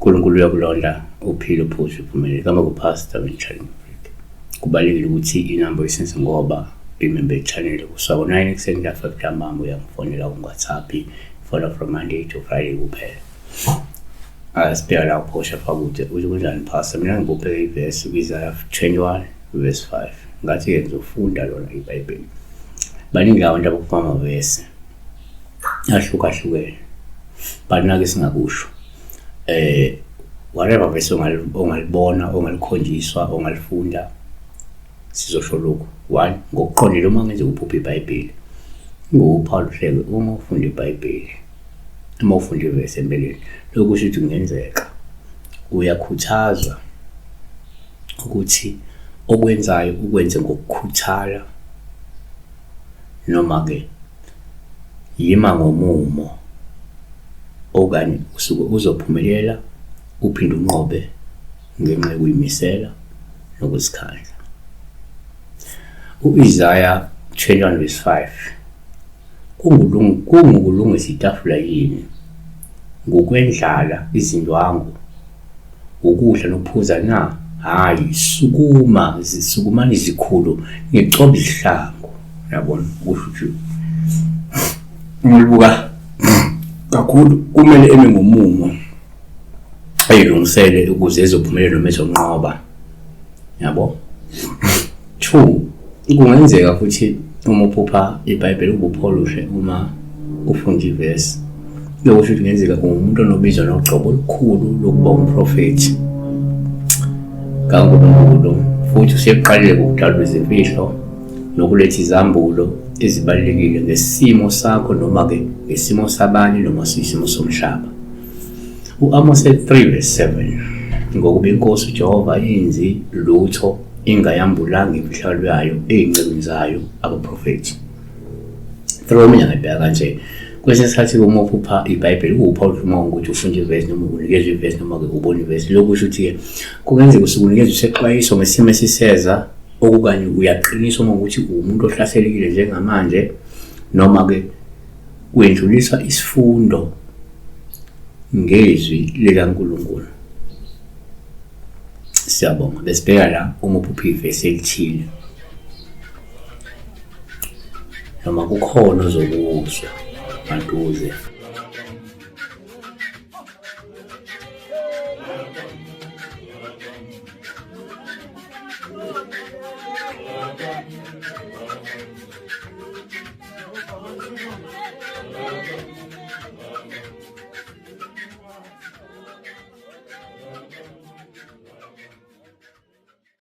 uNkulunkulu uyakulonda uphile uphuze uphumelele. Kama kuPastor Wenchannel Africa. Kubalulekile ukuthi inamba oyisenze ngoba imember channel kusuka ngo-9 ekuseni kuya 5 ntambama uyangifonela ku-WhatsApp fona from Monday to Friday kuphela. Asibheka la uphosha fakude uthi kunjani Pastor, mina ngibophe ivesi kwi-Isaiah 21 verse 5 ngathi-ke ngizofunda lona iBhayibheli. Baningi abantu abaphuma amavesi ahlukahlukene but nake singakusho whatever verse ongalibona, ongalikhonjiswa, ongalifunda, sizosho lokhu. One, ngokuqondile uma ngenzeka uphuphe iBhayibheli, ngokuphawu luhleke uma ufunda iBhayibheli, uma ufunda ivesi empeleni, lokhu kusho ukuthi kungenzeka uyakhuthazwa ukuthi okwenzayo ukwenze ngokukhuthala noma-ke yima ngomumo okanye usuke uzophumelela uphinde unqobe ngenxa yokuyimisela nokuzikhandla. U-Isaya 21 verse 5 Kungukulungisa itafula yini ngokwendlala izindwangu ukudla nokuphuza na? Hhayi, sukuma, sukumani zikhulu, nicobe izihlangu. Uyabona, kusho ukuthi uma ulibuka kakhulu kumele eme ngomumo eyilungisele ukuze ezophumelela noma ezonqoba. Yabo? 2 kungenzeka futhi uma uphupha iBhayibheli ubupholushe uma ufunda ivesi. Lokho kusho ukuthi kungenzeka ungumuntu onobizo nogcobo olukhulu lokuba umprofethi kaNkulunkulu futhi usekuqalile ukudalula izimfihlo nokuletha izambulo ezibalulekile ngesimo sakho noma-ke ngesimo sabanye noma isimo somhlaba. U-Amose 3 verse 7 Ngokuba iNkosi uJehova ayenzi lutho ingayambulanga imfihlakalo yayo ey'ncekwini zayo abaprofethi. 3 omunye angayibheka kanje. Kwesinye isikhathi uma uphupha iBhayibheli kuwuphawu uma ukuthi ufunda ivesi noma unikezwa ivesi noma-ke ubona ivesi. Lokhu kusho ukuthi-ke kungenzeka usuke unikezwa isexwayiso ngesimo esiseza okukanye uyaqiniswa uma ukuthi uwumuntu ohlaselekile njengamanje noma-ke kwendlulisa isifundo ngezwi likaNkulunkulu. Siyabonga. Besibheka la uma uphupha ivesi elithile noma kukhona ozokuzwa maduze.